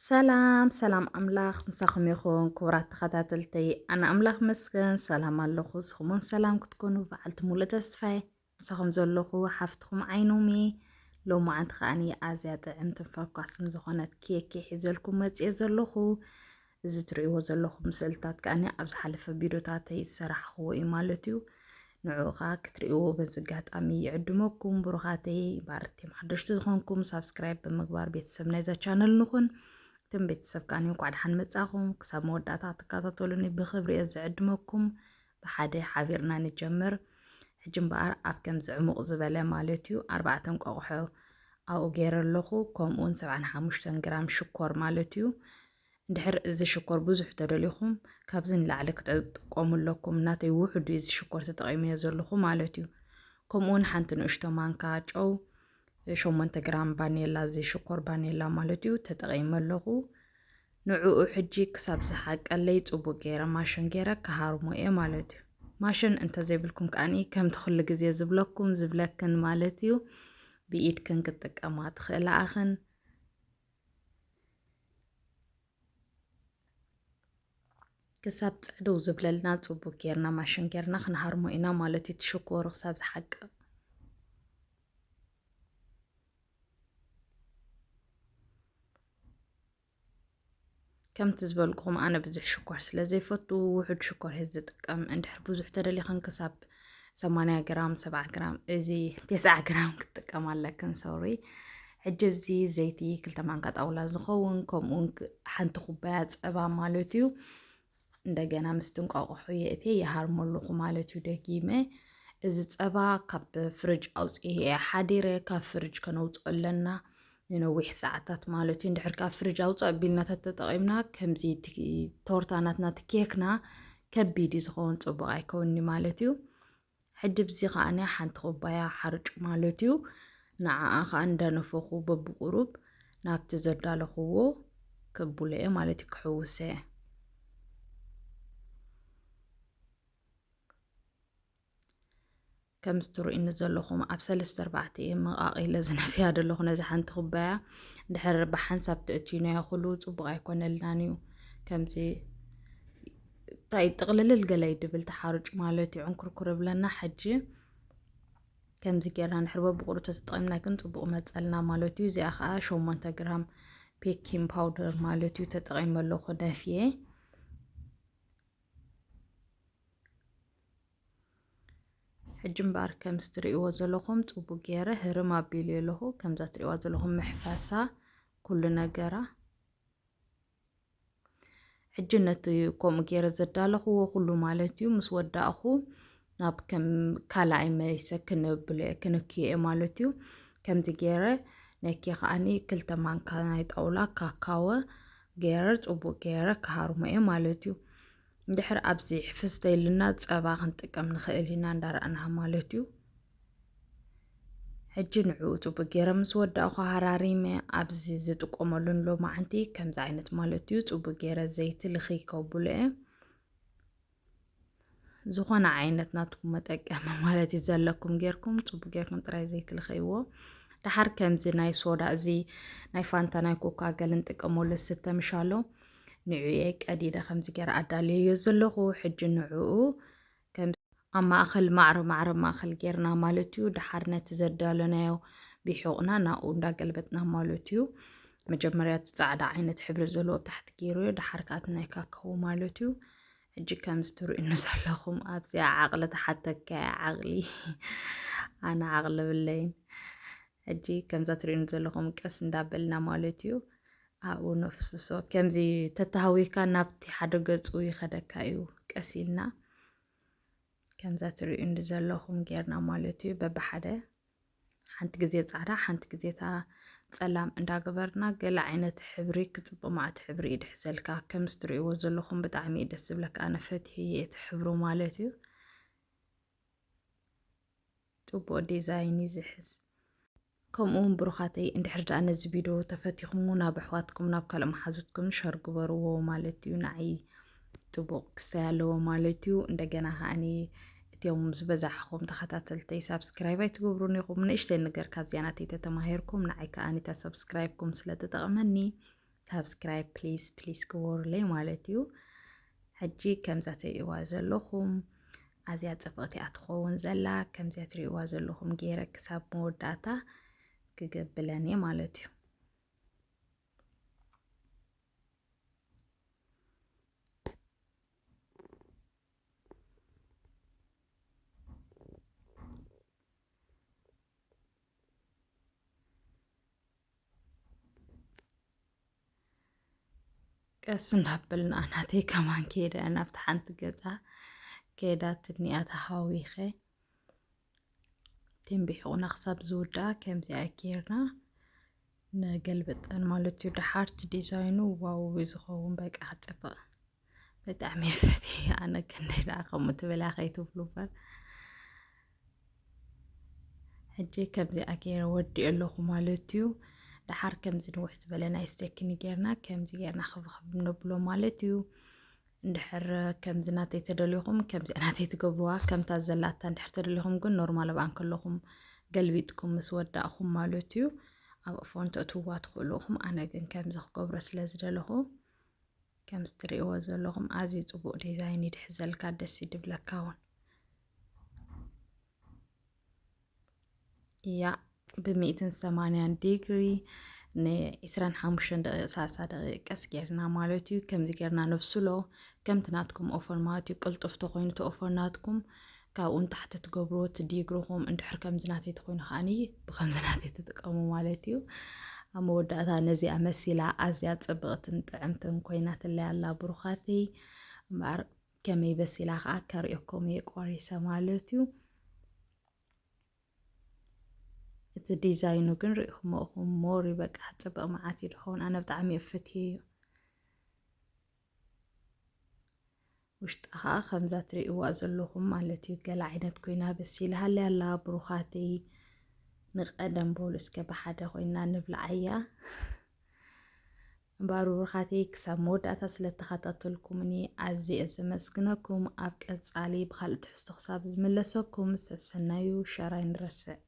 ሰላም ሰላም፣ ኣምላኽ ምሳኹም ይኹን ክቡራት ተኸታተልተይ። ኣነ ኣምላኽ መስገን ሰላም ኣለኹ። ንስኹም እውን ሰላም ክትኮኑ በዓልቲ ሙሉእ ተስፋ እየ። ምሳኹም ዘለኹ ሓፍትኹም ዓይኖም እየ። ሎማዓንቲ ከኣኒ ኣዝያ ጥዕምትን ፈኳስን ዝኾነት ኬክ እየ ሒዘልኩም መፅየ ዘለኹ። እዚ ትርእይዎ ዘለኹም ስእልታት ከኣኒ ኣብ ዝሓለፈ ቪዲዮታተይ ዝሰራሕኽዎ እዩ ማለት እዩ። ንዕኡ ኸኣ ክትርእይዎ በዚ ኣጋጣሚ ይዕድመኩም። ብሩኻተይ ባርቴም ሓደሽቲ ዝኾንኩም ሳብስክራይብ ብምግባር ቤተሰብ ናይዛ ቻነል ንኹን። እቶም ቤተሰብ ከኣኒ እንኳዕ ደሓን መጻኹም። ክሳብ መወዳእታ ክትከታተሉኒ ብኽብሪ እየ ዝዕድመኩም። ብሓደ ሓቢርና ንጀምር። ሕጂ እምበኣር ኣብ ከምዚ ዕሙቕ ዝበለ ማለት እዩ ኣርባዕተ እንቋቑሖ ኣብኡ ገይረ ኣለኹ። ከምኡ እውን ሰብዓን ሓሙሽተን ግራም ሽኮር ማለት እዩ። እንድሕር እዚ ሽኮር ብዙሕ ተደሊኹም ካብዚ ንላዕሊ ክትጥቀሙ ኣለኩም። ናተይ ውሑድ እዩ እዚ ሽኮር ተጠቒመዮ ዘለኹ ማለት እዩ። ከምኡ እውን ሓንቲ ንእሽቶ ማንካ ጨው፣ ሸሞንተ ግራም ባኔላ፣ እዚ ሽኮር ባኔላ ማለት እዩ፣ ተጠቒመ ኣለኹ። ንዕኡ ሕጂ ክሳብ ዝሓቀለይ ጽቡቕ ገይረ ማሽን ገይረ ክሃርሞ እየ ማለት እዩ። ማሽን እንተዘይብልኩም ከኣኒ ከምቲ ኩሉ ግዜ ዝብለኩም ዝብለክን ማለት እዩ ብኢድክን ክትጥቀማ ትኽእላ ኣኽን። ክሳብ ጽዕድው ዝብለልና ጽቡቅ ጌርና ማሽን ጌርና ክንሃርሞ ኢና ማለት እዩ። እቲ ሽኮር ክሳብ ዝሓቅቕ። ከምቲ ዝበልኩኹም ኣነ ብዙሕ ሽኮር ስለ ዘይፈቱ ውሑድ ሽኮር እየ ዝጥቀም። እንድሕር ብዙሕ ተደሊኽን ክሳብ ሰማንያ ግራም፣ ሰብዓ ግራም፣ እዚ ተስዓ ግራም ክትጥቀማ ኣለክን። ሶሪ። ሕጂ ኣብዚ ዘይቲ ክልተ ማንካ ጣውላ ዝኸውን፣ ከምኡ እውን ክ-፣ ሓንቲ ኩባያ ጸባ ማለት እዩ። እንደገና ምስቲ እንቋቑሖ የእትየ ይሃርሞ ኣለኹ ማለት እዩ ደጊመ። እዚ ጸባ ካብ ፍርጅ ኣውጽኤ እየ ሓዲረ፣ ካብ ፍርጅ ከነውጽኦ ኣለና ንነዊሕ ሰዓታት ማለት እዩ። እንድሕር ካብ ፍርጅ ኣውጽእ ኣቢልና ተተጠቒምና፣ ከምዚ እቲ ቶርታ ናትና፣ እቲ ኬክና ከቢድ እዩ ዝኸውን፣ ጽቡቕ ኣይከውንኒ ማለት እዩ። ሕጂ ብዚ ከኣኒ ሓንቲ ኩባያ ሓርጭ ማለት እዩ። ንዓኣ ከኣ እንዳነፈኹ በብቁሩብ ናብቲ ዘዳለኽዎ ከብሎ እየ ማለት እዩ፣ ክሕውሰ እየ። ከምዚ ትርእዩኒ ዘለኹም ኣብ ሰለስተ ኣርባዕተ እየ መቓቒለ ዝነፍያ ዘለኹ ነዚ ሓንቲ ኩባያ። እንድሕር ብሓንሳብ ተእትዩናዮ ኩሉ ጽቡቕ ኣይኮነልናን እዩ። ከምዚ እንታይ ጥቕልልል ገለ ይድብል ተሓርጭ ማለት እዩ፣ ዕንኩርኩር ይብለና። ሕጂ ከምዚ ጌርና እንድሕር በብቑሩብ ተተጠቒምና ግን ጽቡቕ መጸልና ማለት እዩ። እዚኣ ኸኣ ሸሞንተ ግራም ቤኪንግ ፓውደር ማለት እዩ ተጠቒመ ኣለኹ ነፍየ። ሕጂ እምበኣር ከምዚ ትርእይዎ ዘለኹም ጽቡቅ ገይረ ህርም ኣቢሉ ኣለኹ። ከምዛ ትርእይዋ ዘለኹም መሕፈሳ ኩሉ ነገራ። ሕጂ ነቲ ከምኡ ገይረ ዘዳለኽዎ ኩሉ ማለት እዩ ምስ ወዳእኹ ናብ ከም ካልኣይ መሊሰ ክነብሎ እየ፣ ክነክዮ እየ ማለት እዩ። ከምዚ ገይረ ነኪ ከኣኒ ክልተ ማንካ ናይ ጣውላ ካካወ ገይረ ጽቡቅ ገይረ ክሃርሞ እየ ማለት እዩ። እንድሕር ኣብዚ ሕፍስ ተይሉና ጸባ ክንጥቀም ንኽእል ኢና እንዳረኣና ማለት እዩ። ሕጂ ንዕኡ ጽቡቅ ገይረ ምስ ወዳእኹ ሃራሪመ ኣብዚ ዝጥቀመሉን ሎማዕንቲ ከምዚ ዓይነት ማለት እዩ ጽቡቅ ገይረ ዘይቲ ልኽይ ከብሎ እየ። ዝኾነ ዓይነት ናትኩም መጠቀሚ ማለት እዩ ዘለኩም ጌርኩም ጽቡቅ ጌርኩም ጥራይ ዘይቲ ልኸይዎ። ደሓር ከምዚ ናይ ሶዳ እዚ ናይ ፋንታ ናይ ኮካ ገለ ንጥቀመሉ ዝስተ ምሻሎ ንዕኡ እየ ቀዲደ ከምዚ ገይረ ኣዳልየዮ ዘለኹ። ሕጂ ንዕኡ ከም ኣብ ማእኸል ማዕረ ማዕረ ማእኸል ጌርና ማለት እዩ። ደሓር ነቲ ዘዳለናዮ ብሑቕና ናብኡ እንዳገልበጥና ማለት እዩ። መጀመርያ እቲ ጻዕዳ ዓይነት ሕብሪ ዘለዎ ኣብ ታሕቲ ገይረዮ፣ ደሓር ከኣ እቲ ናይ ካካዎ ማለት እዩ። ሕጂ ከምዚ ትርእዩኒ ዘለኹም ኣብዚኣ ዓቕሊ ተሓተካ እያ ዓቕሊ። ኣነ ዓቕሊ የብለይን። ሕጂ ከምዛ ትርእዩኒ ዘለኹም ቀስ እንዳበልና ማለት እዩ ኣብኡ ነፍስሶ። ከምዚ ተተሃዊካ ናብቲ ሓደ ገጹ ይኸደካ እዩ ቀስ ኢልና። ከምዛ ትርእዩኒ ዘለኹም ጌርና ማለት እዩ በብሓደ ሓንቲ ግዜ ጻዕዳ ሓንቲ ግዜ እታ ጸላም እንዳገበርና ገለ ዓይነት ሕብሪ ክጽብቕ ማዕቲ ሕብሪ እዩ ድሕዘልካ። ከምዚ ትርእይዎ ዘለኹም ብጣዕሚ እዩ ደስ ዝብለካ። ኣነ ፈትየዮ እቲ ሕብሩ ማለት እዩ። ጽቡቕ ዲዛይን እዩ ዝሕዝ። ከምኡ እውን ብሩኻተይ እንድሕር ደኣ ነዚ ቪድዮ ተፈቲኹሞ ናብ ኣሕዋትኩም ናብ ካልእ መሓዙትኩም ሸር ግበርዎ ማለት እዩ። ንዓይ ጽቡቕ ክስተይ ኣለዎ ማለት እዩ። እንደገና ከኣኒ እቲኦም ዝበዛሕኹም ተኸታተልተይ ሳብስክራይብ ኣይትገብሩን ኢኹም። ንእሽተይ ነገር ካብዚኣ ናተይ ተተማሂርኩም ንዓይ ከኣኒ እታ ሳብስክራይብኩም ስለ ትጠቕመኒ ሳብስክራይብ ፕሊስ ፕሊስ ግበሩለይ ማለት እዩ። ሕጂ ከምዛ ትርእይዋ ዘለኹም ኣዝያ ጽብቕቲ እያ ትኸውን ዘላ። ከምዚኣ ትርእይዋ ዘለኹም ገይረ ክሳብ መወዳእታ ክገብለን እየ ማለት እዩ። ቀስ እንዳበልና ናተይ ከማን ከይደ ናብቲ ሓንቲ ገጻ ከይዳ ትኒኣ ተሃዊኸ ተንቢሕቑና ክሳብ ዝውዳኣ ከምዚኣ ጌርና ነገልብጠን ማለት እዩ። ደሓርቲ ዲዛይኑ ዋው ዝኸውን በቃ ክጽብቕ ብጣዕሚ እየ ፈትየ። ኣነ ክንደይ ደኣ ከምኡ ትብላ ከይትብሉ እምበር። ሕጂ ከምዚኣ ገይረ ወዲኦ ኣለኹ ማለት እዩ። ደሓር ከምዚ ንውሕ ዝበለ ናይ ስቴክኒ ጌርና ከምዚ ጌርና ክብኽብ ነብሎ ማለት እዩ። እንድሕር ከምዚ ናተይ ተደሊኹም ከምዚኣ ናተይ ትገብርዋ ከምታ ዘላታ እንድሕር ተደሊኹም ግን ኖርማል ኣብኣ እንከለኹም ገልቢጥኩም ምስ ወዳእኹም ማለት እዩ ኣብ ፎን ተእትውዋ ትኽእሉ ኢኹም። ኣነ ግን ከምዚ ክገብሮ ስለ ዝደለኹ ከምዚ ትርእይዎ ዘለኹም ኣዝዩ ጽቡቕ ዲዛይን ይድሕዘልካ ደስ ይድብለካ እውን እያ። ብሚእትን ሰማንያን ዲግሪ ንዒስራን ሓሙሽተን ደቂቕ ሳሳ ደቂቕ ቀስ ጌርና ማለት እዩ። ከምዚ ጌርና ነብስሎ ከምቲ ናትኩም ኦፈር ማለት እዩ። ቅልጡፍ ተኾይኑ እቲ ኦፈር ናትኩም ካብኡ ንታሕቲ ትገብርዎ እቲ ዲግርኹም እንድሕር ከምዚ ናተይ ተኾይኑ ከዓኒ ብከምዚ ናተይ ትጥቀሙ ማለት እዩ። ኣብ መወዳእታ ነዚኣ መሲላ ኣዝያ ጽብቕትን ጥዕምትን ኮይናትለይ ኣላ ብሩኻተይ። እምበኣር ከመይ በሲላ ከዓ ከርእየኩም እየ ቆሪሰ ማለት እዩ። እቲ ዲዛይኑ ግን ርኢኹሞ ኢኹም ሞር በቃ ጽብቕ መዓት እዩ ዝኸውን። ኣነ ብጣዕሚ እየ ፈትየዮ። ውሽጣ ከዓ ከምዛ ትርእይዋ ዘለኹም ማለት እዩ። ገለ ዓይነት ኮይና በሲላ ሃለያ ኣላ ብሩኻተይ። ንቐደም በሉ እስከ ብሓደ ኮይና ንብልዓያ። እምበኣር ብሩኻተይ ክሳብ መወዳእታ ስለ እተኸታተልኩምኒ ኣዝየ እየ ዘመስግነኩም። ኣብ ቀጻሊ ብኻልእ ትሕዝቶ ክሳብ ዝምለሰኩም ሰሰናዩ ሸር ኣይንረስዕ።